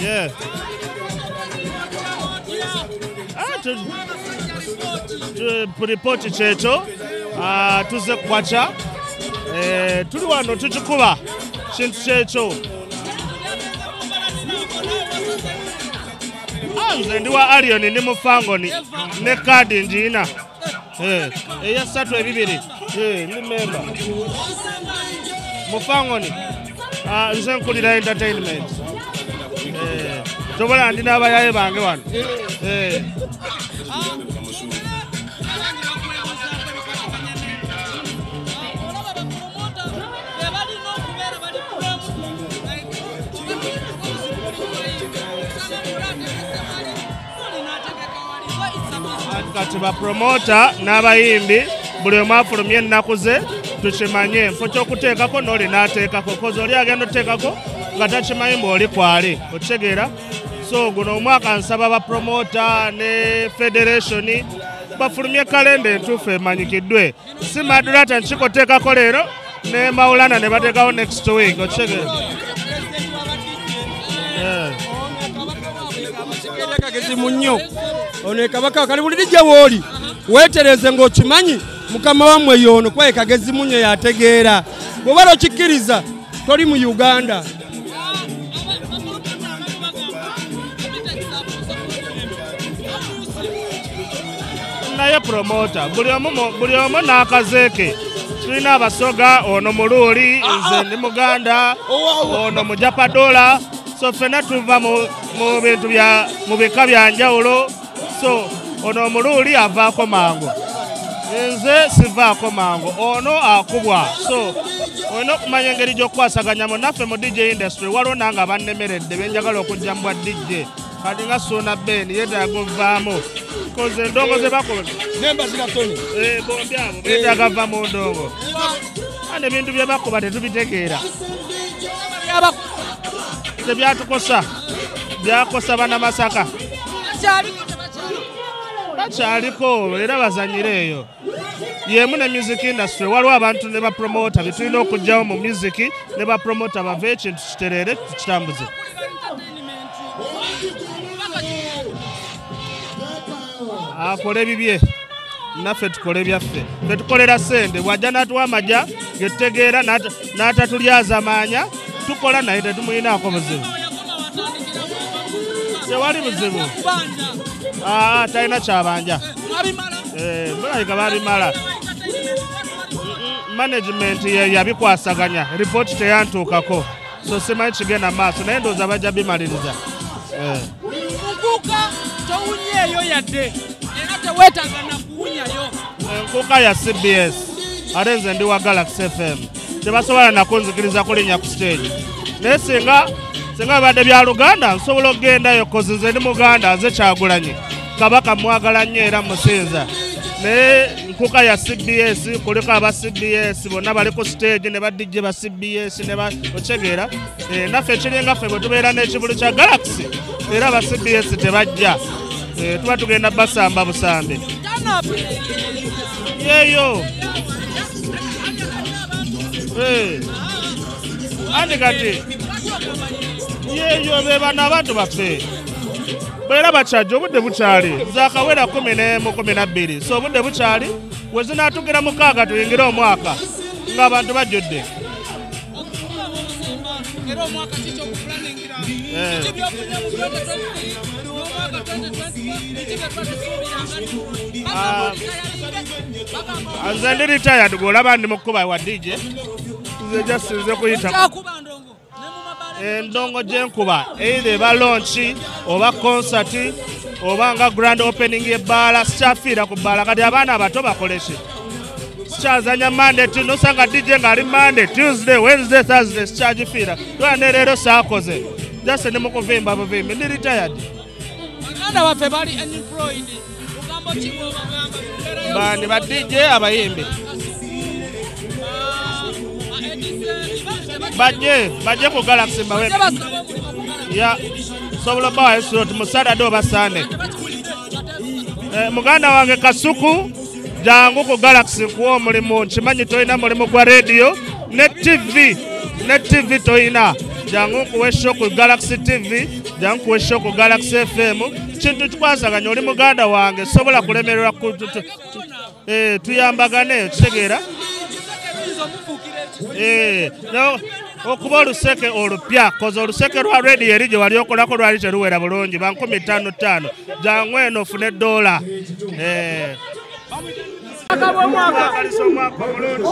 Yeah. Ripoti kyekyo tuze kukwaca tuli wano tukikuba kintu kyekyo. Nze ndi wa Alion ndi mufangoni ne kaadi ngiina eya 3 2 ndi memba mufangoni. Nze nkulira entertainment tobola ndi n'abayaye bange wano. Kati bapromota n'abayimbi buli omu afulumye ennaku ze tukimanye nfo ky'okuteekako n'oli n'ateekako kozi oli agenda oteekako nga takimanyi mbw'oli kwali okitegeera. So guno omwaka nsaba bapromota ne federation bafulumye kalenda entuufu emanyikiddwe, si Madurata nkikoteekako leero ne Maulana ne bateekawo next week okitegeera. Kagezi munnyo ono kabaka kali buli dijja wooli weetereze ng'okimanyi mukama wammwe y'ono kuba ye kagezi munnyo yategeera bw'oba tokikkiriza toli mu Uganda. Naye promota buli omu n'akazeeke tulina abasoga ono Muluuli nze ndi Muganda ono Mujapadola so ffenna tuva mu bintu bya mu bika bya njawulo. So ono Muluuli avaako mangu nze sivaako mangu ono akubwa. So olina okumanya engeri gy'okukwasaganyamu naffe mu DJ industry waliwo nange abannemeredde benjagala okujja mu bwa DJ kati nga Suuna Ben yeetaaga ovaamu koze endongo ze bakola bombi abo beetaaga va mu ndongo ane ebintu bye bakuba tetubitegeera tebyatukosa byakosa Bannamasaka bakyaliko era bazanyire eyo yemu ne music industry waliwo abantu ne bapromota betulina okugyawo mu music ne bapromota bave ekintu kitereere tukitambuze. Akole bibye naffe tukole byaffe ffe tukolera ssente bw'ajja n'atuwa amajja getutegeera n'atatulyaza maanya tukola naye tetumuyinaako buzibu tewali buzibu. Talina kyabanja mulabika babimala management yabikwasaganya ripooti teyantuukako so simanyi kigenda maaso naye ndowooza bajja bimaliriza. Nkuka towunyeeyo yadde era teweetaaga na kuwunyayo. Enkuka ya CBS ate nze ndi wa Galaxy FM tebasobola nakunzikiriza kulinnya ku stage naye singa bibadde bya Luganda nsobola okugendayo kozi nze ndi Muganda nze Kyagulanyi Kabaka mwagala nnyo era musinza naye nkuka ya CBS kuliko aba CBS bonna bali ku stage ne ba DJ ba CBS ne ba okitegeera. Naffe kiringa ffe bwe tubeera n'ekivulu kya Galaxy era aba CBS tebajja tuba tugenda basamba busambe yeeyo andi kati yeeyo be bano abantu baffe era bakyajja obudde bukyali zaakawera 11 12 so obudde bukyali we zinaatugira 6 tuyingire omwaka ng'abantu bajjudde. Nze ndi retired gw'olaba ndi mu kkuba wa DJ nze just nze kuyita endongo gye nkuba either eba launch oba concert oba nga grand opening y'ebbaala sikyafiira ku bbaala kati abaana abato bakoleki sikyazanya Monday nosanga DJ ng'ali Monday Tuesday Wednesday Thursday sikyagifiira tola ne leero saakoze just ndi mu kuvimba buvimbi ndi retired. Baganda baffe bali unemployed ogambo ki bw'obagamba? Bani ba DJ abayimbi bajje ku Galaxy mbawe ya sobola bawa slot mu Saturday oba Sunday. Muganda wange Kasuku jangu ku Galaxy kuwa omulimu nkimanyi tolina mulimu gwa radio ne TV ne TV toyina jangu nkuwe show ku Galaxy TV Jangu kuwe show ku Galaxy FM. Kintu kikwasaganya oli muganda wange sobola kulemererwa tuyambagane kitegeera. Okuba oluseke olupya koza oluseke lwa radio eri gye wali okolako lwali teruwera bulungi ba 55 jangu eno ofune $. Omwaka omulungi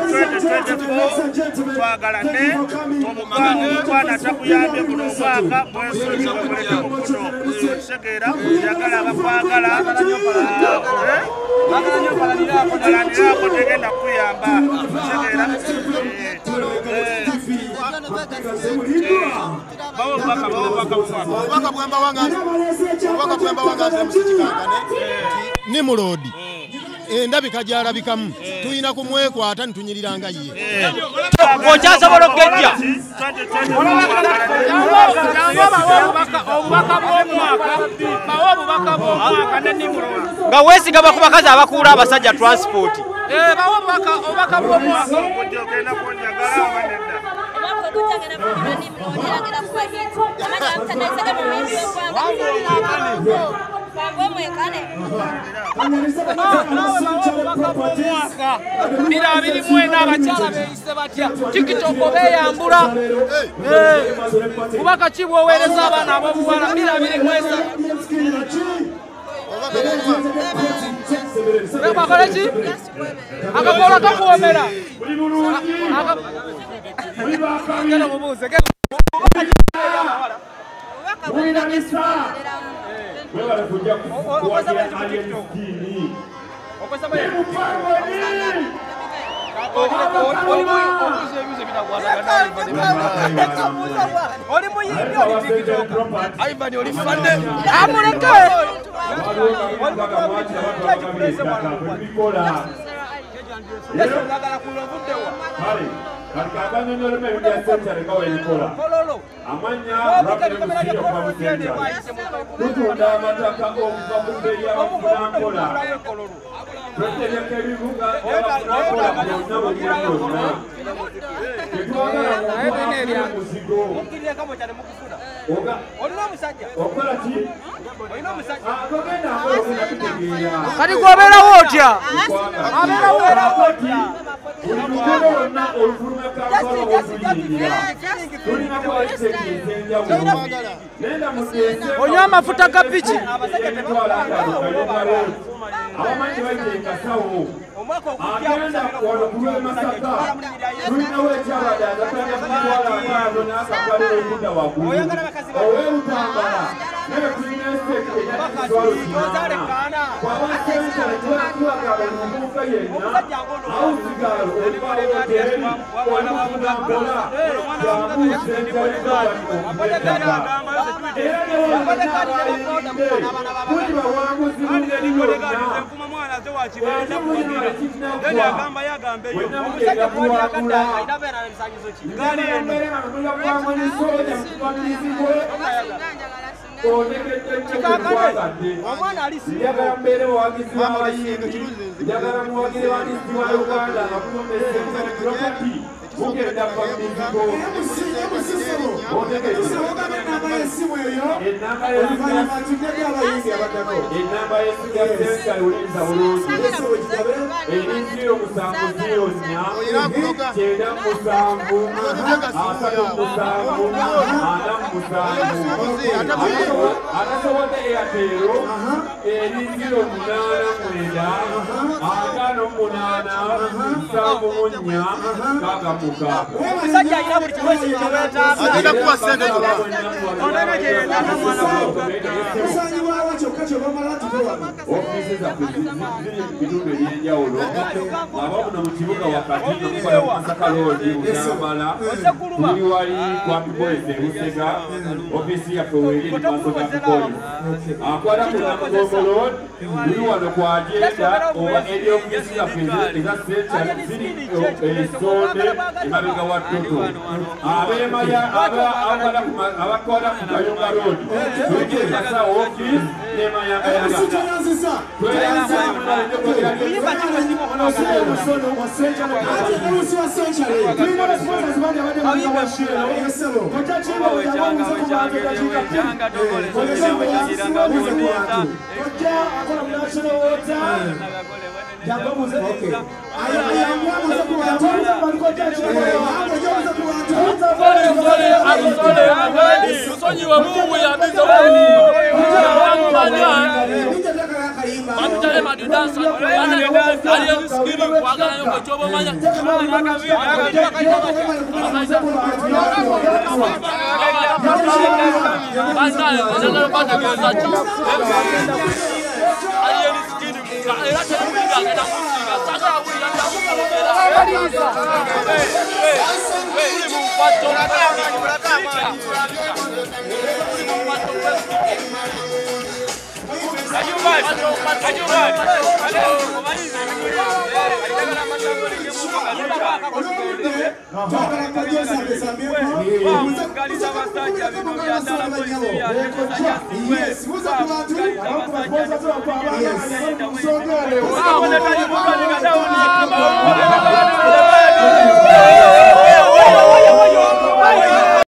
2024 twagalane omukwana takuyambye guno omwaka mwesonyiwe muleke mukuno kitegeera njagala abakwagala balanirako tegenda kukuyamba kitegeera. Obubaka bwemba wanga musikikangane Nimrod endabika gyalabikamu tulina kumwekwata nitunyirira ye. Okyasobola okugejja nga weesiga ku bakazi abakuula abasajja transport. Bira abiri mwena abakyala beeyise batya TikTok beeyambula kubaka ki bw'oweereza abaana ab'obuwala bira abiri mwesa bakole ki akakola kakuwomera Tutunda amataka okuva ku mbeera y'abafunakola twetegeka ebibuga by'abafunakola byonna mu byonna tetwagala muntu muzigo okola ki togenda nkola tutegeera kati gwobeerawo otya buli lugero lwonna olufuluma Kampala w'okuyingira tulina kwaliteeka ez'enjawulo nenda muteese onywa amafuta ga piki abamanyi bayita enkasawo agenda wano ku lw'e Masaka tulinawo ekyabadde agatanda kutwala amaato n'akakwalira okudda waggulu ow'e Butambala naye tulina esiteeke eyatiswalo kinaana kwaba sentale tubagamba buli muvubuka yenna awusigaalo oliba woteeri oli mufunampola jangu sentale omuyettaka era ne wonna abayingidde tuli bawanguzi mu ngeri yonna njagala mbeere bawagizi b'abayimbi njagala muwagire bawagizi ba Uganda nga kulombe mugenda kuva mu mizigo enamba y'essimu ya Sentale wuliriza bulungi eri 0704 97 37 47 atasobodde Airtel eri 089 58 74 66. Omusajja alina buli kimu kye weetaaga. Agenda kuwa ssente zonna. Ofiisi zaffe ziri mu bitundu eby'enjawulo abamu mu kibuga wakati nga mukola ku Masaka Road, Butambala, tuli wali kwa Boys e Busega, Ofiisi yaffe weeri mu maaso ga Police. Akwata ku Namugongo Road, tuli wano ku agenda oba eri ofiisi yaffe eza Century ziri esonde emabega wa Toto. Ab'emaya abakwata ku Kayunga Road, tuli Kasawo office n'emayangayanga.